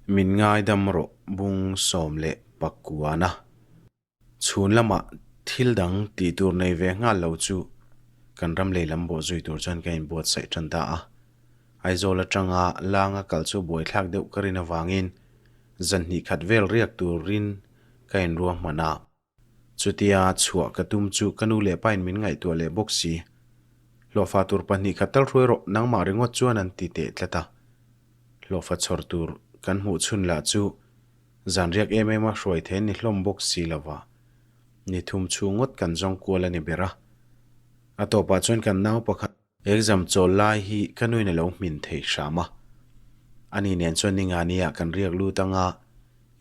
Min ngaidam rawh bung 19 a. Chhun lamah thil dang tih tur nei ve nghal lo chu kan ram lei lam bawh zui tur chuan ka inbuatsaih tan ta a. Aizawl atanga langa kal chu buaithlak deuh ka rin avangin zan hnih khat vel riak turin ka inruahman a. Chutia chhuah ka tum chu ka nu leh pain min ngaihtuah leh bawk si. Hlawhfa tur pahnih khat tal hruai rawh, nangmah ringawt chuan an ti teh tlat a. Hlawhfa chhawr tur kan hmuh chhun lah chu zan riak em em a hruai thei ni hlawm bawk si lo va. Ni thum chhung ngawt kan zawng kual a ni ber a. A tawpah chuan kan nau pakhat. Exam chawl lai hi ka nuin a lo hmin thei hram a. Ani nen chuan ningani ah kan riak lut anga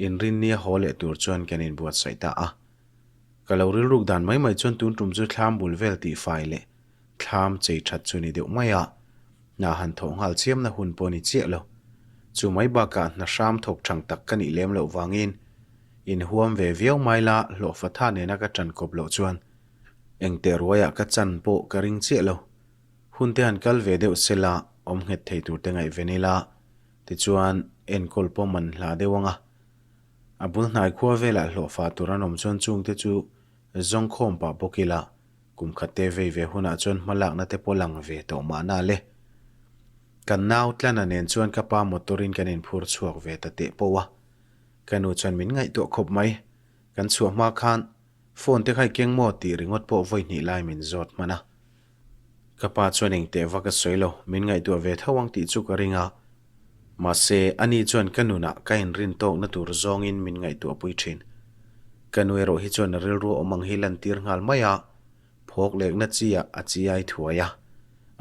inrinnia haw leh tur chuan kan inbuatsaih ta a. Ka lo rilruk dan mai mai chuan tun tum chu thlam bul vel tihfai leh thlam chei that chu ni deuh mai a, hna han thawh nghal chiamna hun pawh ni chiah lo. Chu mai bakah hna hram thawk thang tak ka nih lem loh vangin inhuam ve viau mai la hlawhfa tha nena ka tan kawp loh chuan Engteh ruaiah ka chan pawh ka ring chiah lo. Hun te han kal ve deuh sela awm nghet thei tur te ngaihven ila, tichuan enkawl pawh man hla deuh ang a. A bul hnai khua velah hlawhfa tur an awm chuan chungte chu zawng khawm pah bawk ila, kum khat te vei ve hunah chuan hmalakna te pawh lang ve tawh mahna le. Kan nau Tlana nen chuan ka pa motor in kan inphur chhuak ve ta teh pawh a. Ka nu chuan min ngaihtuah khawp mai. Kan chhuah hma khan Phone te kha i keng maw tih ringawt pawh vawi hnih lai min zawt hman a. Ka pa chuan engteh va ka sawi lo, min ngaihtuah ve tho ang tih chu ka ring a. Mahse, ani chuan ka nunah ka inrin tawkna tur zawngin min ngaihtuah pui thin. Ka nu erawh hi chuan a rilru awm ang hi lantir nghal mai a, phawk lekna chi ah a chi ai thuai a.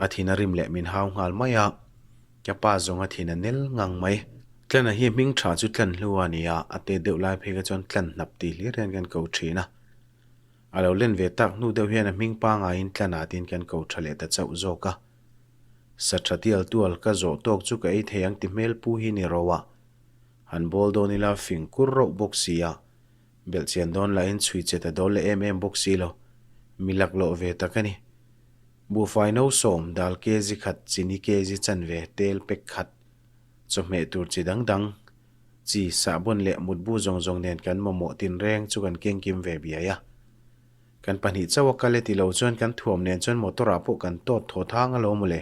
A thin a rim leh min hau nghal mai a. Ka pa zawng a thin a nel ngang mai. Tlana hi hming tha chu tlan hlu a ni a, a tet deuh lai phei kha chuan tlan hnap tih hlir hian kan ko thin a. A lo len ve tak hnu deuh hian a hming pangaiin tlan ah tiin kan ko tha leh ta chauh zawk a. Sa tha tial tual ka zawh tawk chu ka ei thei ang ti hmel pu hi ni ro a. Han bawl dawn ila fing kur rauh bawk si a. Belhchian dawn lahin chhui che ta dawl leh em em bawk si lo. Mi laklawh ve tak a ni. Buhfai no sawm, dal kg khat, chini kg chanve, tel pek khat, chawhmeh tur chi dang dang, chi, sahbawn leh mutbu zawng zawng nen kan mamawh tinreng chu kan kengkim ve biai a. Kan pahnih chauh a kal e ti lo chuan kan thuam nen chuan motor ah pawh kan tawt thaw thang alawm mawle.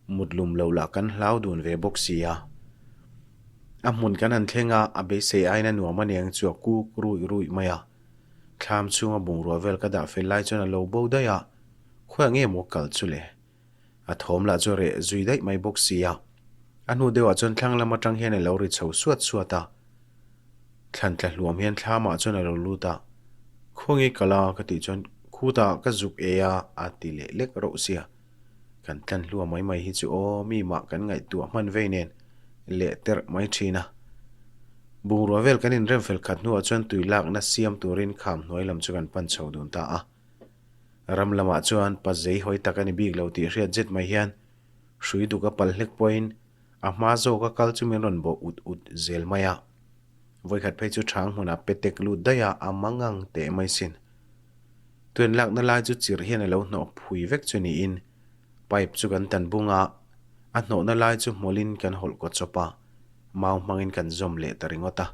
Mut lum lo lah kan hlau dun ve bawk si a. A hmun kan han thleng a, a beisei aiin a nuam aniang chu a kuk ruih ruih mai a. Thlam chhunga bungrua vel ka dah fel lai chuan a lo bo daih a, khawiah nge maw kal chu le? A thawm lah chu a reh zui daih mai bawk si a. A hnu deuhah chuan thlang lam atang hian a lo ri chho suat suat a. Thlan tla hluam hian thlamah chuan a lo lut a, Khawnge kal a? ka tih chuan Khutah ka zuk e a a ti leh lek rauh sia. Kan tlan hlua mai mai hi chu aw mi mah kan ngaihtuah hman vei nen leh terh mai thin a. Bungrua vel kan inrem fel khat hnuah chuan tui lakna siam turin kham hnuai lam chu kan pan chho dun ta a. Ram lamah chuan pa zei hawi tak a ni bik lo tih hriat zet mai hian hrui duk a pal hlek pawhin a hma zawka kal chu min rawn bawh ut ut zel mai a. Vawikhat phei chu thang hmunah petek lut daih a a mangang teh mai sin. Tuen lakna lai chu chirh hian a lo hnawh phui vek chu niin pipe chu kan tan bung a, a hnawhna lai chu hmawlhin kan hawlh kaw chawp a, mau hmangin kan zawm leh ta ringawt a,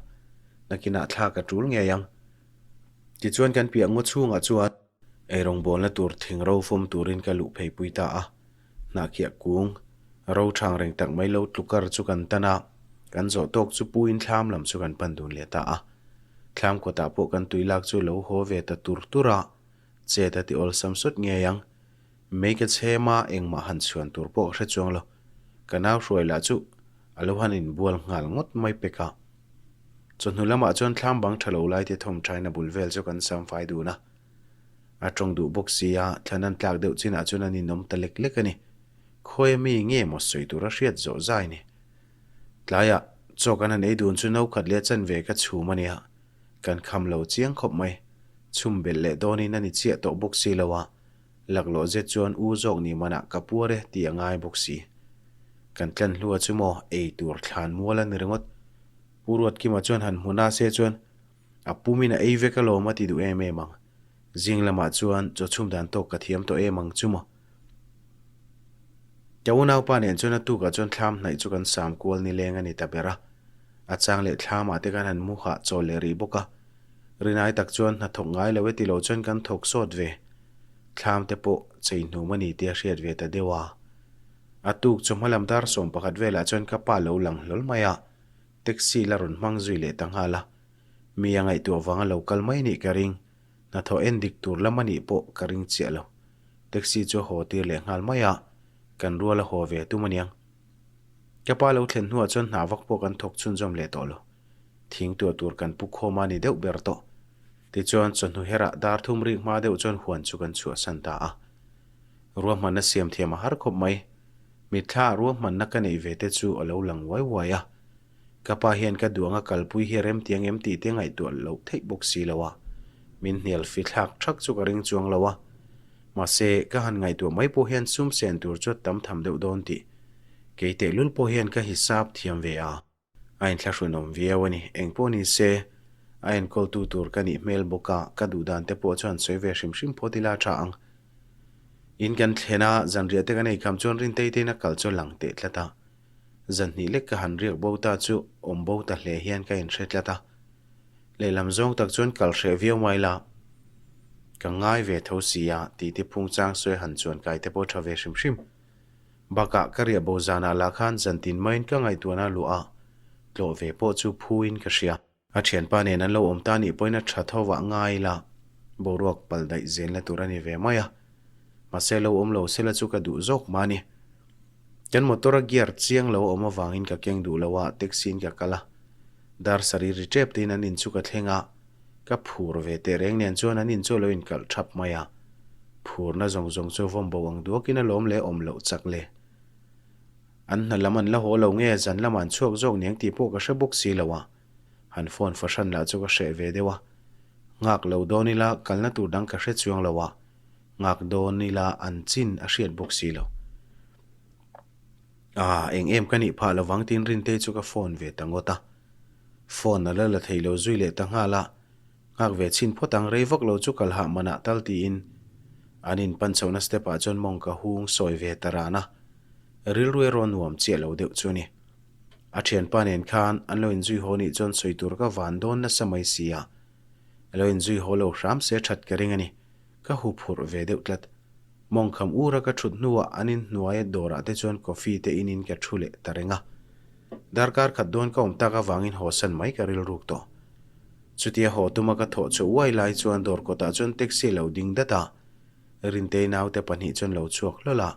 nakinah thlak a tul ngei ang. Tichuan kan piah ngaw chhungah chuan eirawngbawlna tur thing ro fawm turin ka luh phei pui ta a, hnahkhiah kung ro thang reng tak mai lo tlukar chu kan tan a, kan zawh tawk chu puin thlam lam chu kan pan dun leh ta a. Thlam kawtah pawh kan tui lak chu lo haw ve ta tur tur a, chet a ti awlsam sawt ngei ang. Mei ka chhem a, engmah han chhuan tur pawh ka hre chuang lo. Ka nau hruai lah chu a lo han inbual nghal ngawt mai pek a. Chawhnu lamah chuan thlam bang tha lo lai te thawm thain a bul vel chu kan sam fai dun a. A tawng duh bawk si a, thlan an tlak deuh chinah chuan an inawm ta lek lek a ni. Khawi ami nge maw sawi tur a hriat zawh zai ni. Tlaiah chaw kan han ei dun chu no khat leh chanve ka chhum a nia. Kan kham lo chiang khawp mai. Chhum belh leh dawnin a ni chiah tawh bawk si lo a. Laklawh zet chuan u zawk ni manah ka puar e tih a ngai bawk si. Kan tlan hlua chu maw ei tur thlan mual a ni ringawt. Pu Ruatkima chuan han hmu na se chuan a pumin a ei vek alawm a ti duh em em ang. Zing lamah chuan chaw chhum dan tawk ka thiam tawh em ang chu maw. Ka unaupa nen chuan a tukah chuan thlam hnaih chu kan sam kual nileng a ni ta ber a. A chang leh thlamah te kan han mu hah chawl leh rih bawk a. Rinai tak chuan hna thawk ngai lo e ti lo chuan kan thawk sawt ve. Thlam te pawh chei hnum a ni tih a hriat ve ta deuh a. A tuk chu hmalam dar 11 velah chuan ka pa lo lang hlawl mai a, taxi la rawn hmang zui leh ta nghal a. Mi a ngaihtuah vanga lo kal mai nih ka ring. Hnathawh en dik tur lam a nih pawh ka ring chiah lo. Taxi chu a haw tir leh nghal mai a, kan rual a haw ve tum aniang. Ka pa lo thlen hnuah chuan hna vak pawh kan thawk chhunzawm leh tawh lo. Thing tuah tur kan pu khawm a ni deuh ber tawh. Tichuan chawhnu herah dar thum rik hma deuh chuan huan chu kan chhuahsan ta a. Ruahmanna siam thiam a har khawp mai. Mitthla ruahmanna ka neih ve te chu a lo lang uai uai a. Ka pa hian ka duh anga kalpui hi rem tiang em tih te ngaihtuah loh theih bawk si lo a. Min hnial fi thlak thak chu ka ring chuang lo a. Mahse, ka han ngaihtuah mai pawh hian sum sen tur chu a tam tham deuh dawn tih kei tehlul pawh hian ka hisap thiam ve a. A inthlahrunawm viau a ni. Engpawh ni se, a enkawltu tur ka nih hmel bawk a, ka duh dan te pawh chuan sawi ve hrim hrim phawt ila a tha ang. In kan thlen a, zanriah te kan ei kham chuan Rintei tein a kal chu a lang teh tlat a. Zanhnih lek ka han riak bo ta chu awm bo ta hle hian ka inhre tlat a. Lehlam zawng tak chuan kal hreh viau mai la, ka ngai ve tho si a tih te phung chang sawi han chuan kai te pawh tha ve hrim hrim. Bakah ka riah bo zanah lah khan zantin maiin ka ngaihtuahna luah a, tlawh ve pawh chu phuin ka hria. A thianpa nen an lo awm ta nih pawhin a tha tho vah ngai la, boruak pal daih zelna tur a ni ve mai a. Mahse lo awm lo sela chu ka duh zawk mah a ni. Kan motor a gear chiang lo a awm avangin ka keng duh lo a, taxi in ka kal a. Dar sarih ri tep tein an in chu ka thleng a, ka phur ve teh reng nen chuan an in chu a lo inkalh thap mai a. Phurna zawng zawng chu vawm bo ang duakin a lawm leh awm loh chak le. An hna lam an la haw lo nge zan lamah an chhuak zawk niang tih pawh ka hre bawk si lo a. Han phone fahran lah chu ka hreh ve deuh a. Nghak lo dawn ila kalna tur dang ka hre chuang lo a, nghak dawn ila an chin a hriat bawk si lo. Ah, eng em ka nih phah lovang tiin Rintei chu ka phone ve ta ngawt a. Phone a la la thei lo zui leh ta nghal a, nghak ve chhin phawt ang rei vak lo chu kal hah manah tal tiin an in pan chhohna step ah chuan mawng ka hung sawi ve ta ran a. Rilru erawh nuam chiah lo deuh chu a ni. A thianpa nen khan an lo inzui haw nih chuan sawi tur ka van dawn nasa mai si a, a lo inzui haw lo hram se that ka ring a ni. Ka hu phurh ve deuh tlat. Mawngkham ura ka thut hnuah an inhnuai dawrah te chuan coffee te inin ka thu leh ta reng a. Darkar khat dawn ka awm tak avangin haw san mai ka rilruk tawh. Chutia haw tuma ka thawh chhuah uai lai chuan dawr kawtah chuan taxi a lo ding dat a. Rintei naute pahnih chuan lo chhuak hlawl a.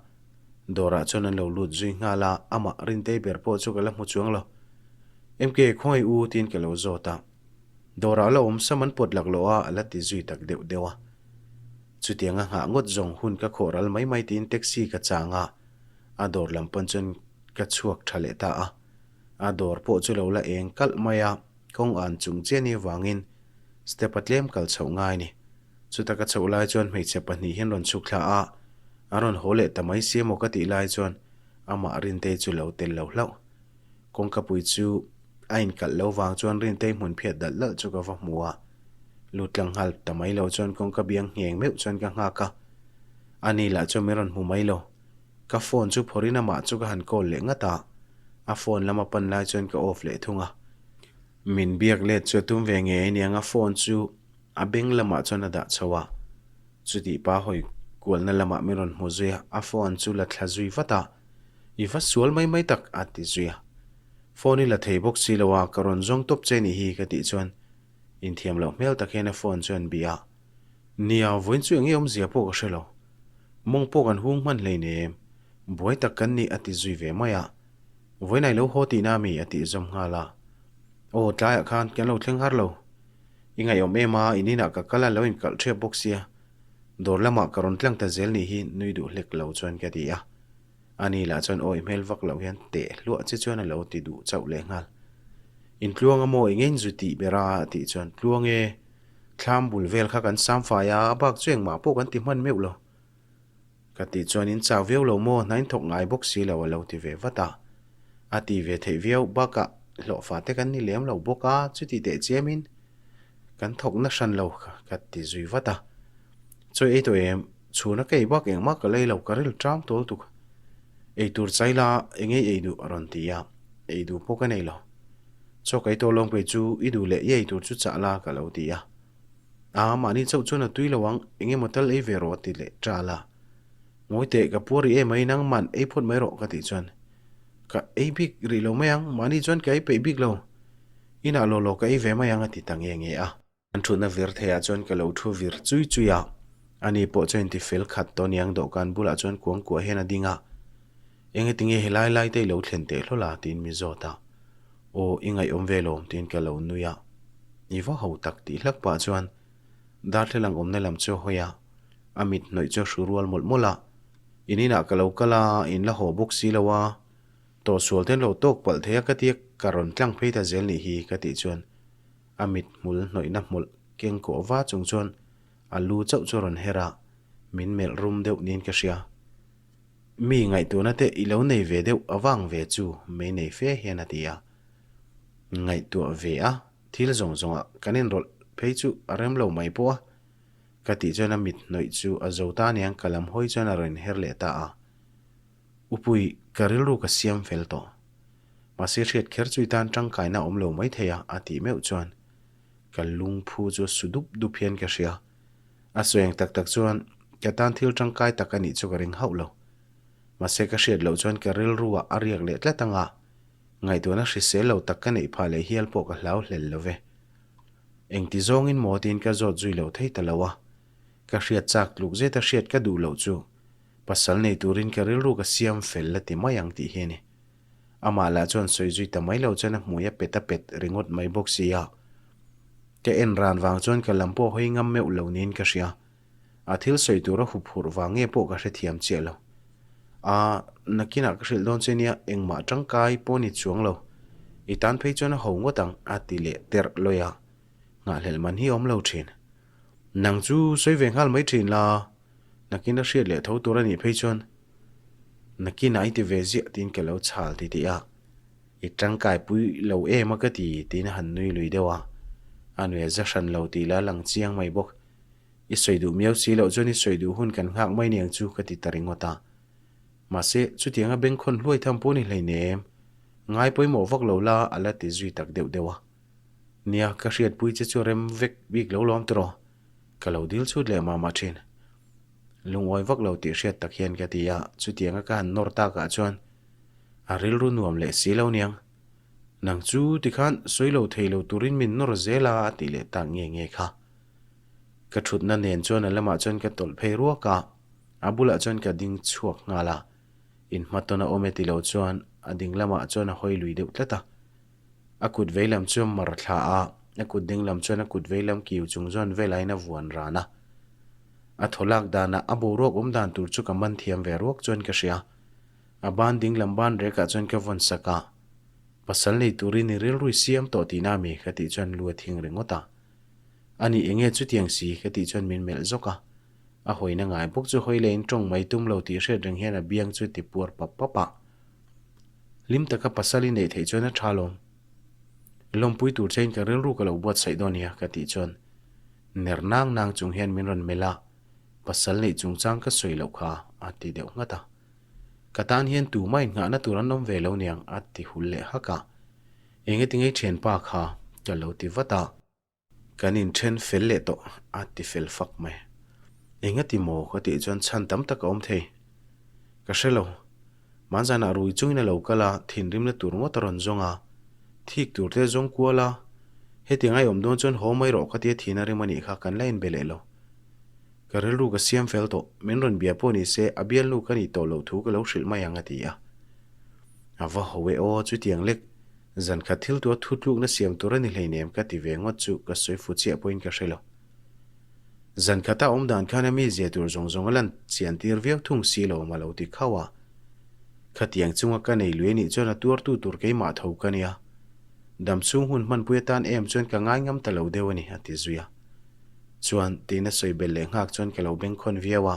Dawrah chuan an lo lut zui nghal a, amah Rintei ber pawh chu ka la hmu chuang lo. MK, khawngaih u tiin ka lo zawt a. Dawrah la awm sam an pawt lak loh a, a la ti zui tak deuh deuh a. Chutiang a nghah ngawt zawng hun ka khawh ral mai mai tiin taxi ka chang a, a dawr lam pawn chuan ka chhuak tha leh ta a. A dawr pawh chu lo la eng kalh mai a, kawng an chung chiah ni avangin step a tlem kal chhoh ngai a ni. Chuta ka chhoh lai chuan hmeichhe pahnih hian rawn chhuk thla a, a rawn haw leh ta mai si emaw ka tih lai chuan amah Rintei chu lo tel lo hlauh. Kawngkapui chu a inkalh lo vang chuan Rintei hmun phiat dalh dalh chu ka va hmu a, lut tlang nghal ta mai lo chuan kawngka biang ngheng meuh chuan ka nghak a, ani lah chuan min rawn hmu mai lo. Ka phone chu phawrhin amah chu ka han call leh ngat a, a phone lama pan lai chuan ka off leh thung a. Min biak let chu a tum ve ngei aniang a phone chu A beng lamah chuan a dah chho a, chutih pa hawi kualna lamah min rawn hmu zui a, a phone chu la thla zui vat a, I va sual mai mai tak a ti zui a. Phone i la thei bawk si lo a, ka rawn zawng tawp che nih hi ka tih chuan inthiam loh hmel tak hian a phone chu an bih a, Nia, vawiin chu enge awmzia pawh ka hre lo. Mawng pawh kan hung hman hleinem, buai tak kan ni a ti zui ve mai a. Vawiin ai lo haw tihna mi a tih zawm nghal a. Aw, tlaiah khan kan lo thleng har lo. I ngaihawm em a, in inah ka kal a lo inkalh ṭhiap bawk sia. Dawr lamah ka rawn tlang ta zel nih hi nui duh hlek lo chuan ka ti a. Ani lah chuan awi hmel vak loh hian teh hluah che chuan a lo ti duh chauh leh nghal. In tluang a maw eng eng zu tih ber a a tih chuan tluang e, thlam bul vel kha kan sam fai a, a bak chu engmah pawh kan ti hman meuh lo. Ka tih chuan in chau viau lo maw, hna in thawk ngai bawk si lo a lo ti ve vat a. A ti ve theih viau bakah hlawhfa te kan ni lem lo bawk a, chuti teh chiamin kan thawk na hran lo ka ti zui vat a. Chawi ei tawh em, chhuna ka ei bak engmah ka lei lo, ka ril ṭam tawl tuk. Ei tur chai la, eng ei ei duh a rawn ti a, ei duh pawh ka nei lo. Chaw kai tawh lawng kei chu i duh leh i ei tur chu chah la ka lo ti a. A, mahni chauh chuan a tui lo ang, eng emaw tal ei ve rawh a ti leh ṭal a. Ngawi teh, ka puar rih em ai, nangman ei phawt mai rawh ka tih chuan ka ei bik rih lo mai ang, mahni chuan ka ei peih bik lo, inah law law ka ei ve mai ang a ti ta nge nge a. An thutna vir theiah chuan ka lo thu vir chui chui a, ani pawh chuan inti fel khat tawh aniang dawhkan bulah chuan kuang kuah hian a ding a, Engati nge helai lai te i lo thlen teh hlawl a? tiin mi zawt a, Aw i ngaihawm ve lawm tiin ka lo nui a, I va ho tak tih hlak pah chuan darthlalang awmna lam chu a hawi a, a mit hnawih chu a hru rual mawlh mawlh a, In inah ka lo kal a, in la haw bawk si lo a, tawhsual te an lo tawk palh thei a ka tia ka rawn tlang phei ta zel nih hi ka tih chuan A mit hmul hnawihna hmawlh keng kawh va chung chuan a lu chauh chu a rawn her a, min melh rum deuh niin ka hria. Mi ngaihtuahna te i lo nei ve deuh avang ve chu mei nei fe hian a ti a. Ngaihtuah ve a, thil zawng zawngah kan inrawlh phei chu a rem lo mai pawh a, ka tih chuan a mit hnawih chu a zo ta aniang ka lam hawi chuan a rawn inher leh ta a. Upui, ka rilru ka siam fel tawh. Mahse hriat kher chu i tan tangkaina a awm lo mai thei a, a tih meuh chuan ka lungphu chu su dup dup hian ka hria. A sawi ang tak tak chuan ka tan thil tangkai tak a nih chu ka ring hauh lo. Mahse ka hriat loh chuan ka rilruah a riak leh tlat anga ngaihtuahna hrisel lo tak ka neih phah leh hial pawh ka hlau hlel lo ve. Engti zawngin maw tiin ka zawt zui lo thei ta lo a, ka hriat chak tluk zeta hriat ka duh loh chu pasal nei turin ka rilru ka siam fel la ti mai ang tih hi a ni. Amah lah chuan sawi zui ta mai lo chuan a hmui a pet a pet ringawt mai bawk si a. Ka en ran vang chuan ka lam pawh hawi ngam meuh lo niin ka hria. A thil sawi tur a hup hurh vang nge pawh ka hrethiam chiah lo. A, nakinah ka hrilh dawn che nia, engmah tangkai pawh ni chuang lo. I tan phei chuan a ho ngawt ang, a ti leh terh lawi a. Nghahhlelh man hi a awm lo thin. Nang chu sawi ve nghal mai thin la. Nakin a hriat leh tho tur a nih phei chuan nakinah i ti ve ziah tiin ka lo chhal ti tih a, i tangkai pui lo em a ka ti tiin a han nui lui deuh a, a nui a za hran lo tih la lang chiang mai bawk. I sawi duh miau si loh chuan i sawi duh hun kan nghak mai niang chu ka ti ta ringawt a. Mahse, chutianga bengkhawn hluai tham pawh ni hleinem, ngai pawimawh vak lo la a la ti zui tak deuh deuh a. Nia, ka hriatpui che chu rem vek bik lo lawm tiraw? Ka lo dil chhut leh mah mah thin. Lungawi vak lo tih hriat tak hian ka ti a, chutianga ka han nawr takah chuan a rilru nuam leh si lo niang. Nang chu tikhan sawi lo thei lo turin min nawr zel a a tih leh tak nge nge kha. Ka thutna nen chuan a lamah chuan ka tawlh phei ruak a, a bulah chuan ka ding chhuak nghal a, inhmatawn a awm e ti lo chuan a ding lamah chuan a hawi lui deuh tlat a. A kut vei lam chu a mar thla a, a kut ding lam chuan a kut vei lam kiu chung zawn velaiin a vuan ran a. A thaw lak danah a boruak awm dan tur chu ka man thiam ve ruak chuan ka hria. A ban ding lam ban rekah chuan ka vawn sak a, Pasal nei turin i rilrui siam tawh tihna ami? ka tih chuan lu a thing ringawt a. Ani enge chutiang si? ka tih chuan min melh zawk a. A hawina ngai bawk chu hawi leh in tawng mai tum lo tih hriat reng hian a biang chu ti puar pap pap a. Hlim taka pasal i neih theih chuan a tha lawm. Lawmpui tur chein ka rilru ka lo buatsaih dawn nia ka tih chuan ner nang nang chung hian min rawn melh a, pasal neih chungchang ka sawi loh kha a ti deuh nghat a. Ka tan hian tumah innghahna tur an awm ve lo niang a ti hul leh hak a. Engati ngei thianpa kha ka lo ti vat a. Kan inthen fel leh tawh a ti fel fak mai. Engati maw ka tih chuan chhan tam tak a awm thei. Ka hre lo. Hmanzanah rui chungin a lo kal a, thinrimna tur ngawt a rawn zawng a. Thik tur te zawng kual a. Hetiang a i awm dawn chuan haw mai rawh ka tia thin a rim a nih kha kan la inbe leh lo. Ka rilru ka siam fel tawh. Min rawn bia pawh ni se a bialnu ka nih tawh loh thu ka lo hrilh mai ang a ti a. A va ho e aw chutiang lek. Zan khat thil tua thu tlukna siam tur a ni hleinem ka ti ve ngawt chu ka sawi fu chiah pawhin ka hre lo. Zan khata awm dan khan a mizia tur zawng zawng a lan chian tir viau thung si lo awm a lo ti khauh a. Khatiang chunga ka nei lui anih chuan a tuartu tur keimah tho ka nia. Dam chhung hun hmanpui atan em chuan ka ngai ngam ta lo deuh a ni a ti zui a. Chuan tiin a sawi belh leh nghak chuan ka lo bengkhawn viau a.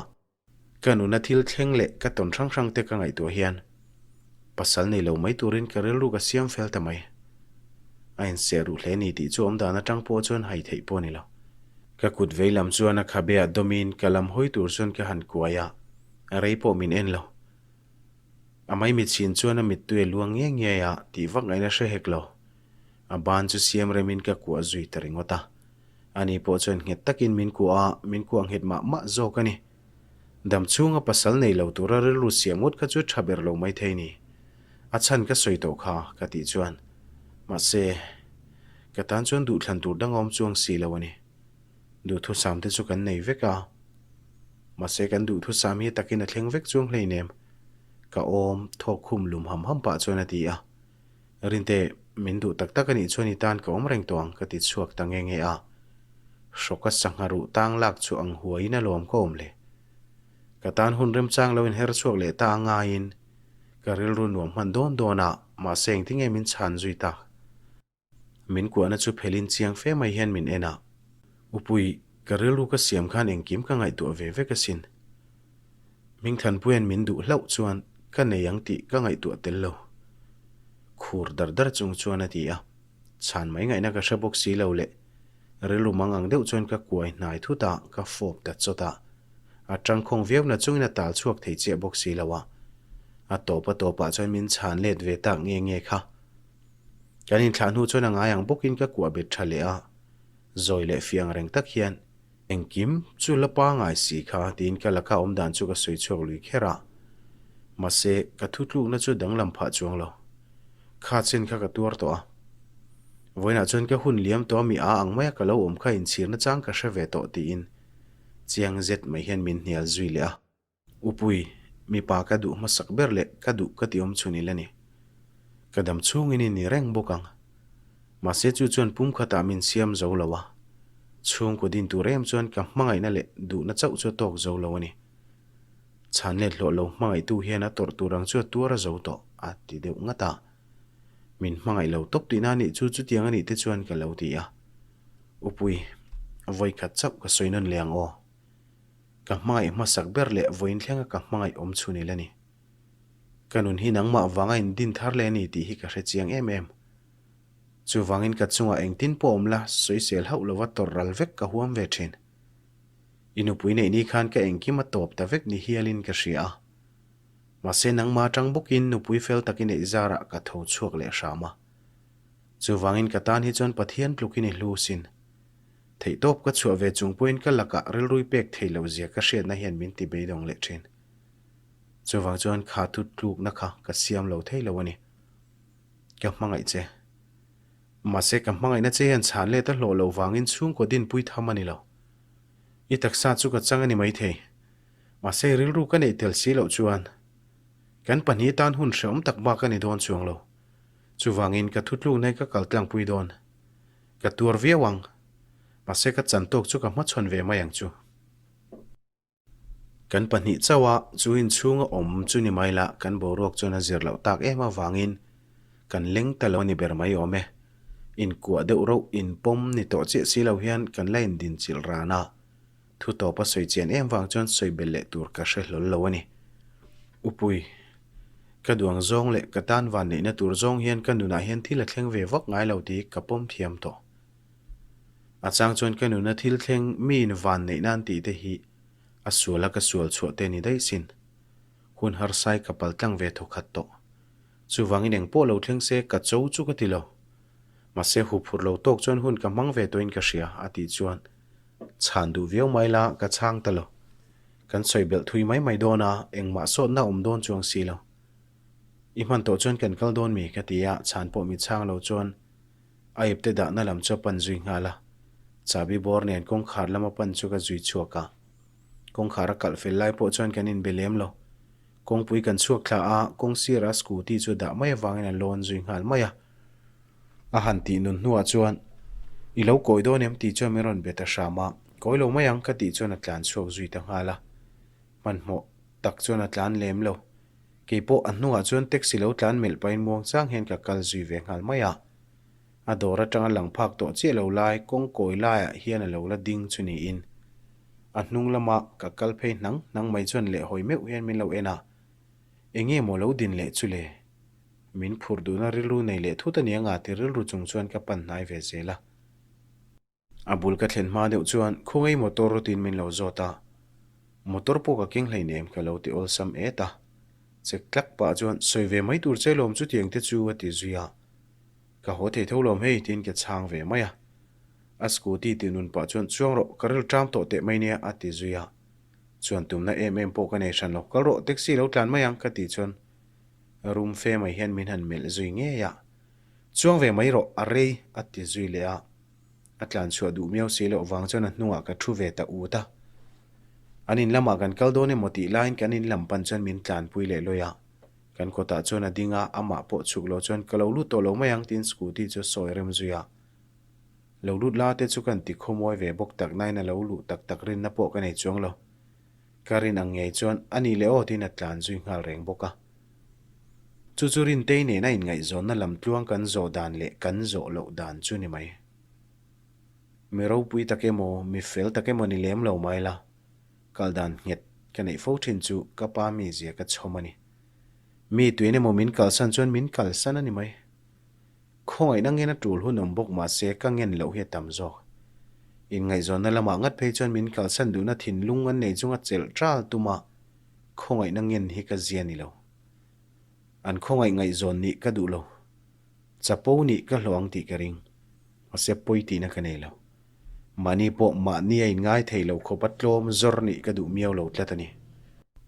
Ka nuna thil thleng leh ka tawn hrang hrang te ka ngaihtuah hian pasal nei lo mai turin ka rilru ka siam fel ta mai. A inseh ruh hle ni tih chu awmdan atang pawh chuan hai theih pawh a ni lo. Ka kut vei lam chuan a khabe ah dawmin ka lam hawi tur chuan ka han kuai a, a rei pawh min en lo. A maimit chin chuan a mittui a luang ngiai ngiai a tih vak ngaihna hre hek lo. A ban chu siam remin ka kuah zui ta ringawt a. Ani pawh chuan nghet takin min kuah a, min kuah nghet mah mah zawk a ni. Dam chhunga pasal nei lo tura rilru siam ngawt kha chu tha ber lo mai thei ni. A chhan ka sawi tawh kha, ka tih chuan. Mahse, ka tan chuan duhthlan tur dang a awm chuang si lo a ni. Duhthusam te chu kan nei vek a. Mahse, kan duhthusam hi takin a thleng vek chuang hleinem. Ka awm, thawk khum lum ham ham pah chuan a ti a. Rinte, min duh tak tak a nih chuan i tan ka awm reng tawh ang ka ti chhuak ta nge nge a. Hrawka sangha ruh tang lak chu ang huaiin a lawm ka awm le. Ka tan hun remchang lo in her chhuak leh ta a ngaiin ka rilru nuam hman dawn dawn a, mahse engtinge min chhan zui tak. Min kuahna chu phelin chiang fe mai hian min en a. Upui, ka rilru ka siam khan engkim ka ngaihtuah ve vek asin. Hmingthanpuia'n min duh hlauh chuan ka nei ang tih ka ngaihtuah tel lo. Khur dar dar chung chuan a ti a. Chhan mai ngaihna ka hre bawk si lo leh rilru mang ang deuh chuan ka kuai hnai thut a, ka fawp ta chawt a. A tangkhawng viau na chungin a tal chhuak thei chiah bawk si lo a. A tawp a tawpah chuan min chhan let ve tak nge nge kha. Kan inthlah hnu chuan a ngai ang bawkin ka kuah bet tha leh a, zawi leh fiang reng tak hian, Engkim chu la pangai si kha tiin ka laka awm dan chu ka sawi chhuak lui kher a. Mahse, ka thutlukna chu danglam phah chuang lo. Kha chen kha ka tuar tawh a. Vawiinah chuan ka hun liam tawh a mi a ang maia ka lo awm kha inchhirna chang ka hre ve tawh tiin chiang zet mai hian min hnial zui leh a. Upui, mipa ka duh hmasak ber leh ka duh ka ti awm chhun ila ni. Ka dam chhungin i ni reng bawk ang. Mahse chu chuan pum khatah min siam zo lo a. Chhungkaw din tur em chuan ka hmangaihna leh duhna chauh chu a tawk zo lo a ni. Chhan let hlawh lo hmangaihtu hian a tawrh tur ang chu a tuar a zo tawh, a ti deuh ngat a. Min hmangaih lo tawp tihna a nih chu chutiang a nih te chuan ka lo ti a. Upui, vawikhat chauh ka sawi nawn leh ang aw. Ka hmangaih hmasak ber leh vawiin thlenga ka hmangaih awm chhun ila ni. Ka nun hi nangmah vanga in din thar leh a ni tih hi ka hre chiang em em. Chuvangin ka chungah engtin pawh awm la sawisel hauh lova tawrh ral vek ka huam ve thin. I nupui neih ni khan ka engkim a tawp ta vek ni hialin ka hria a. Mahse nangmah atang bawkin nupui fel tak i neih zarah ka tho chhuak leh hram a. Chuvangin ka tan hi chuan Pathian tlukin i hlu sin. Theihtawp ka chhuah ve chung pawhin ka lakah rilrui pek thei loh zia ka hriatna hian min ti beidawng leh thin. Chuvang chuan kha thu tlukna kha ka siam lo thei lo a ni. Ka hmangaih che. Mahse ka hmangaihna che hian chhan let a hlawh loh vangin chhungkaw dinpui tham a ni lo. I taksa chu ka chang a ni maithei. Mahse rilru ka neih tel si loh chuan kan pahnih tan hun hrehawm tak bak a ni dawn chuang lo. Chuvangin ka thutlukna hi ka kal tlangpui dawn. Ka tuar viau ang. Mahse ka chan tawk chu ka hmachhawn ve mai ang chu. Kan pahnih chauh a, chu inchhunga awm chu ni mai lah kan boruak chuan a zir loh tak em avangin kan leng ta lo a ni ber mai awm e. Inkuah deuh rauh inpawm ni tawh chiah si lo hian kan la indinchilh ran a. Thu tawp a sawi chian em vang chuan sawi belh leh tur ka hre hlawl lo a ni. Upui, ka duang zawng leh ka tan van neihna tur zawng hian ka nunah hian thil a thleng ve vak ngai lo tih ka pawm thiam tawh. A chang chuan ka nuna thil thleng miin van neih nan tih te hi a sual a ka sual chhuah te ni daih sin. Hun harsai ka pal tlang ve thawkhat tawh. Chuvangin engpawh lo thleng se ka cho chu ka ti lo. Mahse huphurh lo tawk chuan hun ka hmang ve tawhin ka hria a tih chuan Chhan duh viau mai la, ka chhang ta lo. Kan sawi belh thui mai mai dawn a, engmah sawtna awm dawn chuang si lo. I hman tawh chuan kan kal dawn mi? ka ti a, chhan pawh mi chhang lo chuan a ipte dahna lam chu a pan zui nghal a. Chabi bawr nen kawngkhar lama pan chu ka zui chhuak a. Kawngkhar a kalh fel lai pawh chuan kan inbe lem lo. Kawngpui kan chhuak thla a, kawng sirah scooty chu dah mai avangin a lawn zui nghal mai a. A han tih nun hnuah chuan, I lo kawi dawn em? tih chuan min rawn be ta hram a. Kawi lo mai ang ka tih chuan a tlan chhuak zui ta nghal a. Hmanhmawh tak chuan a tlan lem lo. Kei pawh a hnungah chuan taxi lo tlan melh pahin muang chang hian ka kal zui ve nghal mai a. A dawr atanga lang phak tawh chiah lo lai kawng kawi laiah hian a lo la ding chu niin a hnung lama ka kal phei hnang hnang mai chuan lehhawi meuh hian min lo en a. Enge maw lo din leh chu le? Min phurh duhna rilru nei leh thut a ni anga ti rilru chung chuan ka pan hnai ve zel a. A bul ka thlen hma deuh chuan khawngaih motor tiin min lo zawt a, motor pawh ka keng hleinem ka lo ti awlsam et a. Chek tlak pah chuan sawi ve mai tur che lawm chutiang te chu a ti zui a. Ka haw thei tho lawm hei tiin ka chhang ve mai a. A scooty tih nun pah chuan Chuang rawh, ka ril ṭam tawh teh mai nia a ti zui a. Chuan tumna em em pawh ka nei hran lo, kal rawh taxi lo tlan mai ang ka tih chuan rum fe mai hian min han melh zui ngei a. Chuang ve mai rawh, a rei a ti zui leh a. A tlan chhuah duh miau si loh vang chuan a hnungah ka thu ve ta ut a. An in lamah kan kal dawn emaw tih laiin kan in lam pan chuan min tlanpui leh lawi a. Kan kawtah chuan a ding a, amah pawh chhuk lo chuan ka lo lut tawh lo mai ang tiin scooty chu a sawi rem zui a. Lo lut la te chu kan ti khawmawi ve bawk tak nain a lo luh tak tak rinna pawh ka nei chuang lo. Ka rin ang ngei chuan a nih leh aw tiin a tlan zui nghal reng bawk a. Chu chu Rintei nena inngaihzawnna lamtluang kan zawh dan leh kan zawh loh dan chu ni mai. Mi ropui tak emaw, mi fel tak emaw ni lem lo mai la, kal dan nghet ka neih fo thin chu ka pa mizia ka chhawm a ni. Mi tuin emaw min kalsan chuan min kalsan a ni mai. Khawngaihna ngen a tul hun awm bawk mahse ka ngen loh hi a tam zawk. Inngaihzawnna lamah ngat phei chuan min kalsan duhna thinlung an nei chunga chelh ṭal tuma khawngaihna ngen hi ka zia ni lo. An khawngaih ngaihzawn nih ka duh lo. Chapo nih ka hlawh ang tih ka ring. Mahse pawi tihna ka nei lo. Mahni pawh mahni a inngai thei lo khawp a tlawm zawr nih ka duh miau lo tlat a ni.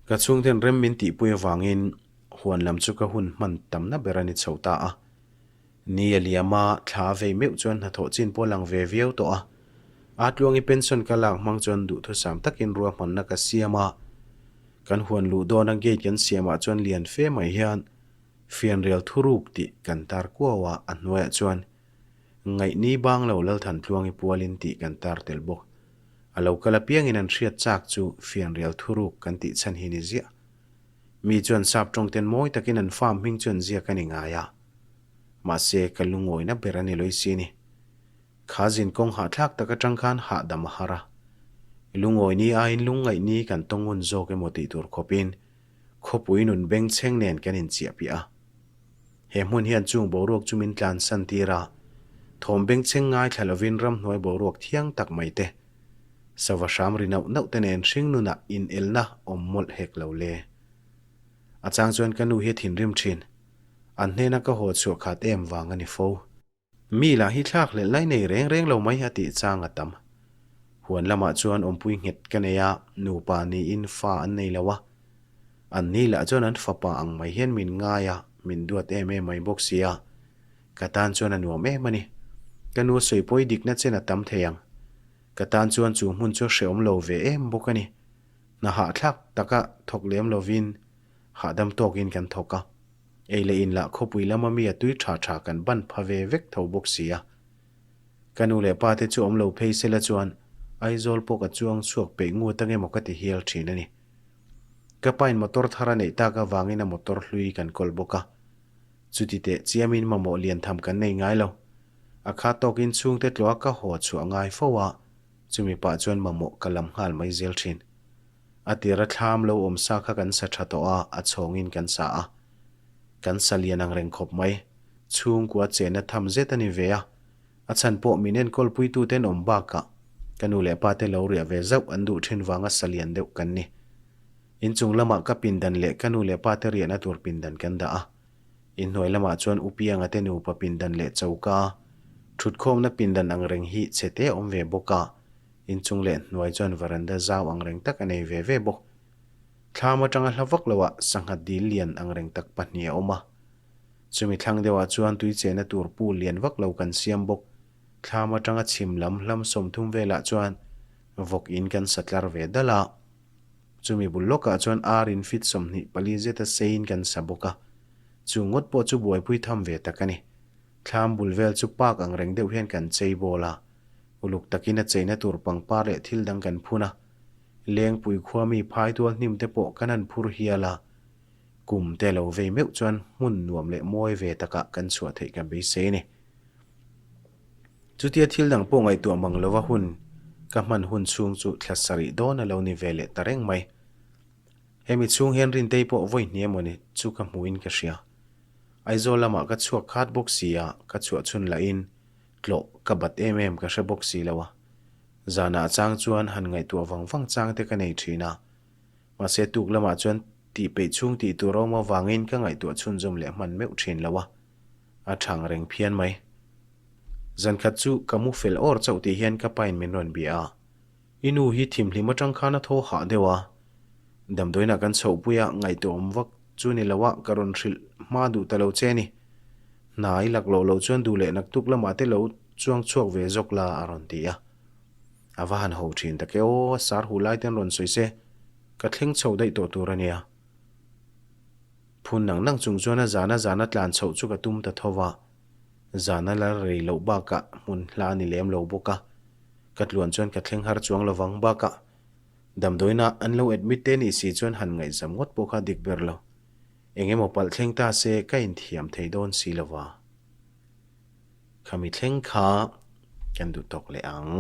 Ka chhungten rem min tihpui avangin huan lam chu ka hun hman tamna ber a ni chho ta a. Ni a liam a, thla a vei meuh chuan hnathawh chin pawh a lang ve viau tawh a. A tluangi pension ka lak hmang chuan duhthusam takin ruahmanna ka siam a. Kan huan luh dawna gate kan siamah chuan lian fe mai hian fianrial thuruk tih kan tar kuau a, a hnuaiah chuan Ngaihni bang lo Lalthantluangi pualin tih kan tar tel bawk. A lo kal apiangin an hriat chak chu fianrial thuruk kan tih chhan hi ni ziah. Mi chuan sap tawngten mawi takin an farm hming chu an ziak a ni ngai a. Mahse, ka lungawina ber a ni lawisi a ni. Kha zin kawng hahthlak tak atang khan hahdam a har a. Lungawini aiin lungngaihni kan tawngun zawk emaw tih tur khawpin khawpui nun bengchheng nen kan inchiahpiah a. He hmun hian chung boruak chu min tlansan tir a, thawm bengchheng ngaithla lovin ramhnuai boruak thiang tak mai te, sava hram ri nauh nauh te nen hring nunah inelna awm mawlh hek lo le. A chang chuan ka nu hi a thinrim thin, an hnena ka haw chhuah khat em vang a ni fo. Mi lah hi thlak hlelh lai nei reng reng lo mai a tih chang a tam. Huan lamah chuan awmpui nghet ka nei a, nupa niin fa an nei lo a. An ni lah chuan an fapa ang mai hian min ngai a, min duat em em mai bawk si a. Ka tan chuan a nuam em a ni. Ka nu sawi pawi dikna chen a tam thei ang. Ka tan chuan chu hmun chu a hrehawm lo ve em bawk a ni. Hna hahthlak taka thawk lem lovin hahdam tawkin kan thawk a. Ei leh in lah khawpui lama mi a tui tha tha kan ban pha ve vek tho bawk si a. Ka nu leh pa te chu awm lo phei sela chuan Aizawl pawh ka chuang chhuak peih ngut ang emaw ka ti hial thin a ni. Ka pain motor thar a neih tak avangin a motor hlui kan kawl bawk a. Chuti teh chiamin mamawh lian tham kan nei ngai lo. A kha tawkin chhungte tluah ka haw chhuah ngai fo a, chumi pah chuan mamawh ka lam nghal mai zel thin. A tira thlam lo awm sa kha kan sa tha tawh a, a chhawngin kan sa a. Kan sa lian ang reng khawp mai. Chhungkua chenna tham zet a ni ve a. A chhan pawh min enkawl puituten awm bakah ka nu leh pa te lo riah ve zauh an duh thin vanga sa lian deuh kan ni. Inchung lamah ka pindan leh ka nu leh pa te riahna tur pindan kan dah a. Inhnuai lamah chuan U Pianga te nupa pindan leh choka, thutkhawmna pindan ang reng hi chhe te a awm ve bawk a. Inchung leh hnuai chuan veranda zau ang reng tak a nei ve ve bawk. Thlam atanga hla vak loah sangha dil lian ang reng tak pahnih a awm a. Chumi thlang deuhah chuan tui chehna tur pool lian vak lo kan siam bawk. Thlam atanga chhim lam hlam 30 velah chuan vawk in kan sa tlar ve dal a. Chumi bul lawkah chuan ar in fit 24 zeta seiin kan sa bawk a. Chu ngawt pawh chu buaipui tham ve tak a ni. Thlam bul vel chu park ang reng deuh hian kan chei bawl a. Uluk takin a cheina tur pangpar leh thil dang kan phun a. Lengpui khua mi phai tual hnim te pawh kan han phur hial a. Kum te lo vei meuh chuan hmun nuam leh mawi ve takah kan chhuah theih ka beisei a ni. Chutia thil dang pawh ngaihtuah mang lova hun ka hman hun chhung chu thla sarih dawn a lo ni ve leh ta reng mai. Hemi chhung hian Rintei pawh vawi hnih emawni chu ka hmuhin ka hria. Aizawl lamah ka chhuak khat bawk si a, ka chhuah chhun lahin Tlawh ka bat em em ka hre bawk si lo a. Zanah chang chuan han ngaihtuah vang vang chang te ka nei thin a. Mahse tuk lamah chuan tih peih chhung tih tur a awm avangin ka ngaihtuah chhunzawm leh hman meuh thin lo a. A thang reng phian mai. Zan khat chu ka mu fel awr chauh tih hian ka pain min rawn bia a. I nu hi thimhlim atang khan a thaw hah deuh a. Damdawiinah kan chhohpui a, ngaihtuahawm vak chu ni lo a, ka rawn hrilh hma duh ta lo che a ni. Hna i lak loh loh chuan duh leh naktuk lamah te lo chuang chhuak ve zawk la a rawn ti a. A va han ho thin tak e aw, a sar huh lai te an rawn sawi se, ka thleng chho daih tawh tur a nia. Phun nang nang chung chuan a zana zana tlan chhoh chu ka tum ta tho va. Zana la rei loh bakah hmun hla a ni lem lo bawk a, ka tluan chuan ka thleng har chuang lovang bakah damdawiinah an lo admit te nih si chuan han ngaihzam ngawt pawh kha dik ber lo. Eng emaw palh thleng ta se ka inthiam thei dawn si lova. Khami thleng kha kan duh tawk leh ang.